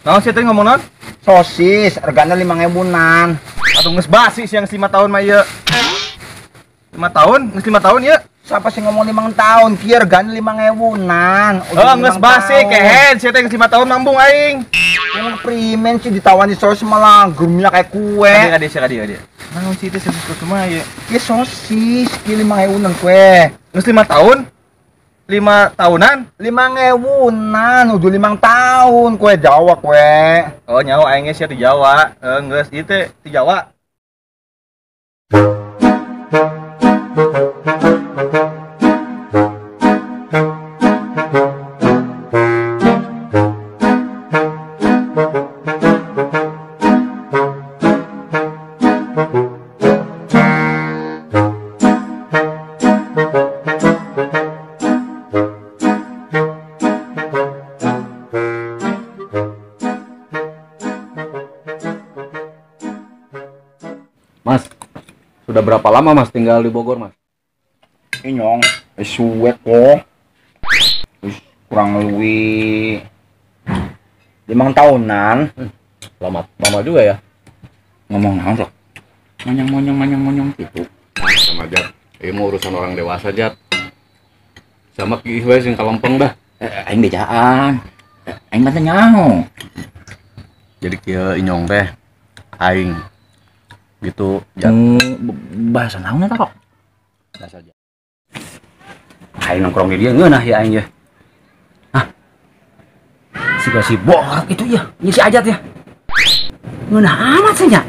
Naon sih teh ngomong naon? Sosis regana 5.000-an. Atuh geus basi siang 5 tahun mah ieu. 5 tahun, geus 5 tahun ieu. Siapa sih ngomong 5 tahun? Kieu regana 5.000-an. Oh, geus basi kehen, sia teh geus 5 tahun mambung aing. Emang primen sih ditawani sosis malah gerumnya kayak kue. Kade sia kade kade. Naon sih teh sosis kumaha ieu? Ieu sosis kieu 5.000-an kue. Geus 5 tahun? 5 tahunan? 5.000-an, udah 5 tahun kue Jawa kue. Oh, nyawa aing sia di Jawa. Geus ieu teh di Jawa. Mas, sudah berapa lama Mas tinggal di Bogor, Mas? Inyong, suwe kok. Kurang lebih 5 tahunan. Lama, lama juga ya. Ngomong naon, Rok? Monyong-monyong gitu. Sama aja. Ini mau urusan orang dewasa, Jat. Sama ki we sing kalempeng dah. Aing bejaan. Aing mah teu nyaho. Jadi kieu inyong teh aing gitu. Bahasa naon eta, Rok? Bahasa aja. Aing nongkrong di dia ngeunah ya aing ya. Hah? Siga si borak itu ya, ini si Ajat ya. Ngeunah amat sih nya.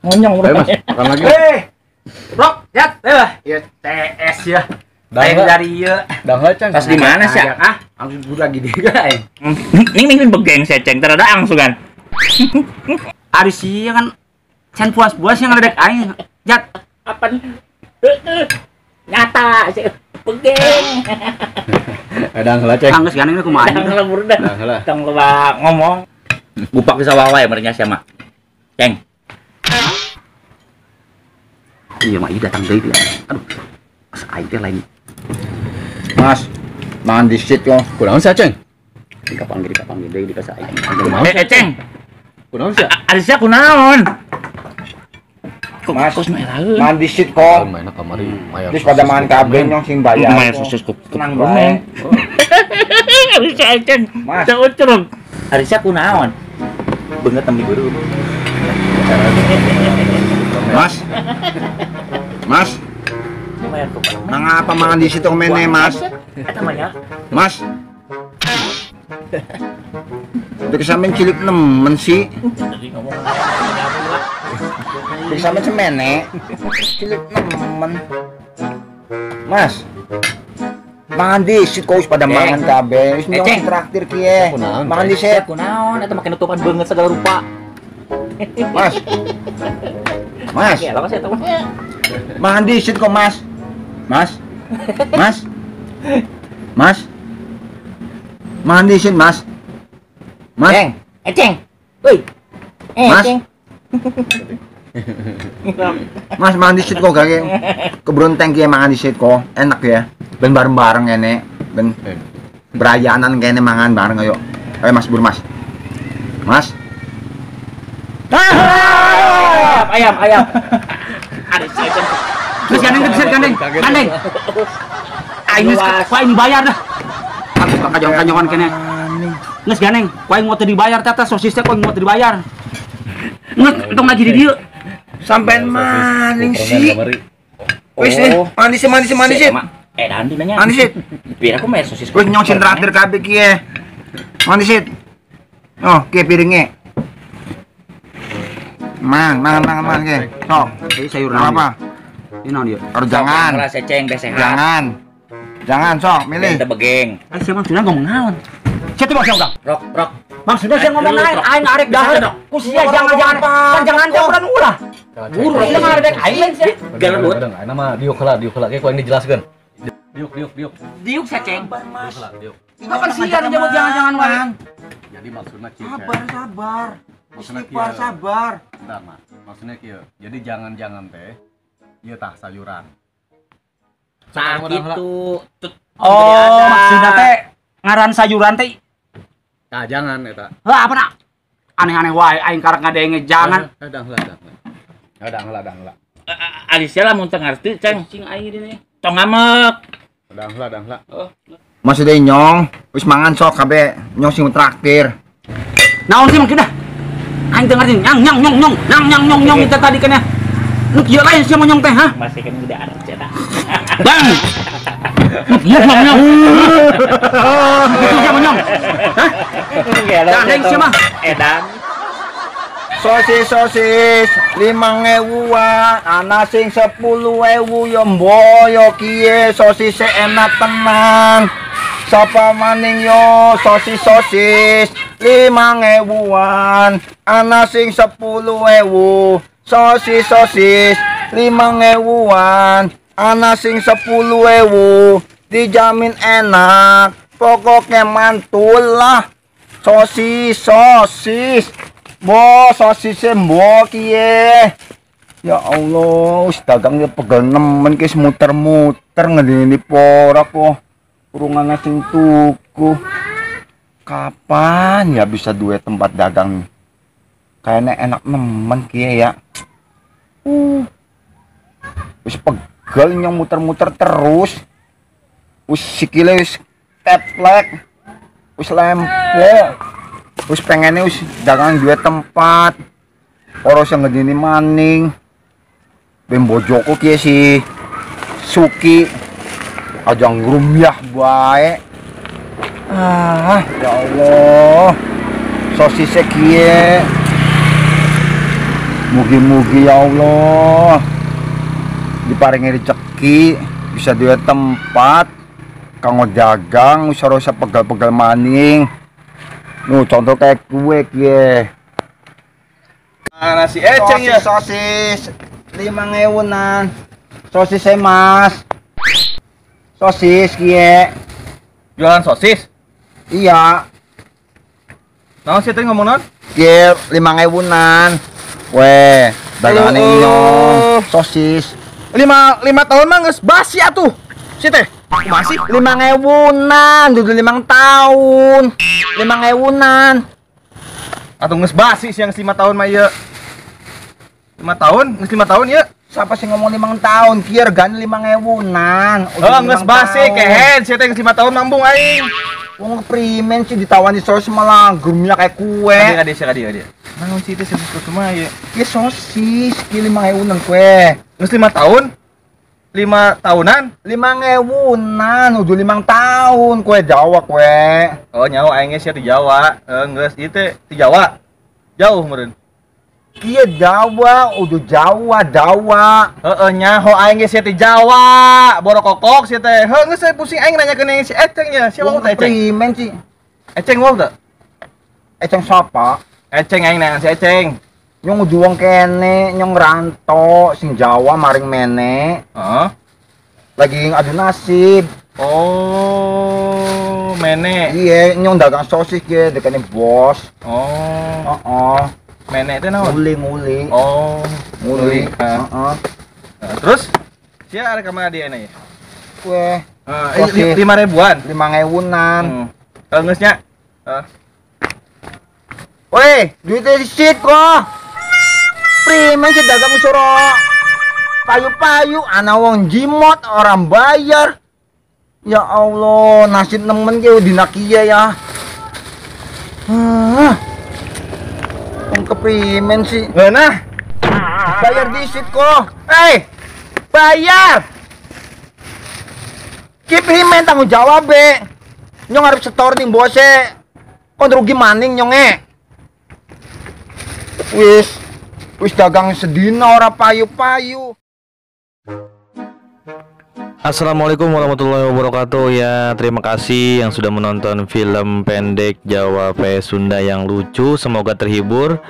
Ngonyong udah. Mas, makan lagi. Rok, Jat, ya TS ya. Aing dari ieu. Dah can. Tas di mana sih? Ah, langsung budak gede aing. Ning ning begeng seceng terada angsugan. Ari sih kan can puas-puas yang ngeledek aing. Jat, apa nyata sih begeng. Kadang heula ceng. Anggeus gandeng kumaha aing. Tong lebur dah. Tong loba ngomong. Bupak di sawah wae merenya sia mah. Ceng. Iya mah ieu datang deui dia. Aduh. Asa aing teh lain. Mas, mangan disit yo. Kunaon sia ceng? Dikapanggil deui di ka aing. Ceng. Kunaon sia? Ari sia kunaon? Mas, mangan disit kok. Terus pada mangan kabeh nyong sing bayar. Bayar sosis kok. Tenang bae. Ari sia ceng. Mas. Ucrug. Ari sia kunaon? Beungeut tembi beureum. Mas. Mas. Mangapa mangan di situ mene, Mas? Mas. Dek sampean cilik nemen sih. Dek sampean semene. Cilik nemen. Mas. Mangan disit kok wis pada mangan kabeh. Wis nyong traktir kiye. Mangan disit. Kunaon eta make nutupan beungeut segala rupa. Mas. Mas. Mangan disit kok, Mas. Mas. Mas. Mas. Mangan disit, Mas. Mas. Ceng. Ceng. Woi. Mas. Ceng. Mas mangan disit kok gak kebronteng ki mangan disit kok. Enak ya. Ben bareng-bareng kene, ben berayanan kene mangan bareng ayo. Ayo Mas bur, Mas. Mas. Ayam, ayam. Ada si Ceng. Terus gandeng, terus gandeng. Gandeng. Aing geus ku aing dibayar dah. Aku kajong-kajongan kene. Geus gandeng, ku aing mau teu dibayar teh sosis teh ku aing mau teu dibayar. Ngeut entong lagi di dieu. Sampean maning sih. Wis manis manis manis. Dan di nanya. Manis. Biar aku bayar sosis. Wis nyong sing traktir kabeh kiye. Manis. Oh, kiye piringe. Mang, mang, mang, mang, ke. Sok. Ini sayur naon? Apa? Ini naon ieu? Or jangan. Seceng teh sehat. Jangan. Jangan sok, milih. Teu begeng. Ah, sia maksudna ngomong naon? Sia teh maksudna udah. Rok, rok. Maksudna sia ngomong naon? Aing arek dahar. Ku sia jangan-jangan. Kan jangan teh urang ulah. Buru sia ngaredek aing sia. Garut. Aing mah diuk heula, diuk heula ke ku aing dijelaskeun. Diuk, diuk, diuk. Diuk seceng. Mas. Kapan sia nyebut jangan-jangan wae. Jadi maksudna kieu. Sabar, sabar. Maksudnya Istighfar, sabar. Bentar, Mas. Maksudnya kieu. Jadi jangan-jangan teh ieu tah sayuran. Nah, gitu. Oh, maksudna teh ngaran sayuran teh Tah jangan eta. Heuh apa nak? Aneh-aneh wae aing karek ngadenge jangan. Dang heula dang. Dang heula dang heula. Ari sia lamun teu ngarti ceng. Cing aing dine. Tong ngamek. Dang heula dang heula. Oh. Maksudnya nyong, wis mangan sok kabeh nyong sing traktir. Naon sih mungkin dah? Aing teu ngarti nyang nyang nyong nyong nyang nyang nyong nyong itu tadi kan ya. Nu kieu lain sia mah nyong teh ha? Masih kan udah ada cetak. Bang. Nu kieu mah nyong. Nu kieu mah nyong. Hah? Gandeng sia mah. Edan. Sosis sosis 5.000-an, ana sing 10.000 yo mboyo kiye sosise enak tenan. Sapa maning yo sosis sosis 5.000-an, ana sing 10.000 sosis sosis 5.000-an, ana sing 10.000 dijamin enak, pokoknya mantul lah. Sosis sosis bo sosisnya mbo kiye. Ya Allah, wis dagangnya pegel nemen ki muter-muter ngedini porak kok. Urungana sing tuku. Kapan ya bisa duwe tempat dagang? Kayaknya enak nemen kiye ya. Wis pegel nyong muter-muter terus. Wis sikile wis teplek. Wis lempo. Wis pengennya wis dagang duwe tempat. Ora usah ngedini maning. Ben bojoko kiye si Suki aja ngrumyah bae. Ah, ya Allah. Sosise kiye. Mugi-mugi ya Allah diparingi rezeki bisa duwe tempat kanggo dagang wis ora usah pegel-pegel maning. Nuh, contoh kayak kue kiye. Mana si Eceng ya? Sosis 5.000-an. Sosis mas. Sosis kiye. Jualan sosis? Iya. Naon sih tadi ngomong naon? Kiye 5.000-an. Weh, dagangane nyong sosis. 5 tahun mah geus basi atuh. Si teh. Masih 5.000-an, dudu 5 tahun. 5.000-an. Atuh geus basi siang 5 tahun mah ieu. 5 tahun, geus 5 tahun ieu. Siapa sih ngomong 5 tahun? Kieu regane 5.000-an. Oh, geus basi kehen, sia teh geus 5 tahun mambung aing. Wong primen sih ditawani sosis malah grumnya kayak kue. Kade kade kade. Naon sih teh sebut mah ieu? Ieu sosis kieu 5.000-an kue. Geus 5 tahun? 5 tahunan? 5.000-an, udah 5 tahun kue Jawa kue. Oh nyawa aing sia di Jawa. Geus ieu teh di Jawa. Jauh meureun. Kieu Jawa, udah Jawa, Jawa. Heeh nyaho aing geus sia di Jawa. Borokokok sia teh. Heuh geus pusing aing nanyakeun yang si Eceng nya. Sia wau teh Eceng? Primen sih. Eceng wau teh? Eceng sapa? Eceng aing nanyakeun si Eceng. Nyong udah wong kene, nyong ranto sing Jawa maring mene. Heeh. Lagi ngadu nasib. Oh, mene. Iya, nyong dagang sosis ge dekane bos. Oh. Heeh. Mene itu naon? Nguli-nguli. Oh, nguli. Heeh. Terus sia arek ka mana dia nya? Kue. Heeh, 5.000-an. 5.000-an. Heeh. Geus nya. Heeh. Weh, duitnya disit kok. Primen sih dagang soro payu-payu ana wong jimot orang bayar. Ya Allah, nasib nemen ki dina kiye ya. Wong keprimen sih. Ngeunah. Bayar disit kok. Eh, bayar. Ki primen tanggung jawab be. Nyong arep setor ning bose. Kon rugi maning nyonge. Wis. Wis dagang sedina ora payu-payu. Assalamualaikum warahmatullahi wabarakatuh. Ya, terima kasih yang sudah menonton film pendek Jawa vs Sunda yang lucu. Semoga terhibur.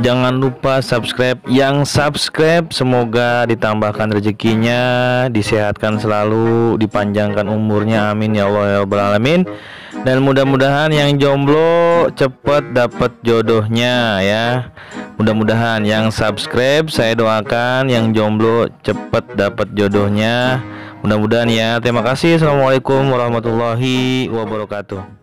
Jangan lupa subscribe. Yang subscribe semoga ditambahkan rezekinya, disehatkan selalu, dipanjangkan umurnya. Amin ya Allah ya Rabbal alamin. Dan mudah-mudahan yang jomblo cepet dapet jodohnya ya. Mudah-mudahan yang subscribe saya doakan yang jomblo cepet dapet jodohnya. Mudah-mudahan ya. Terima kasih. Assalamualaikum warahmatullahi wabarakatuh.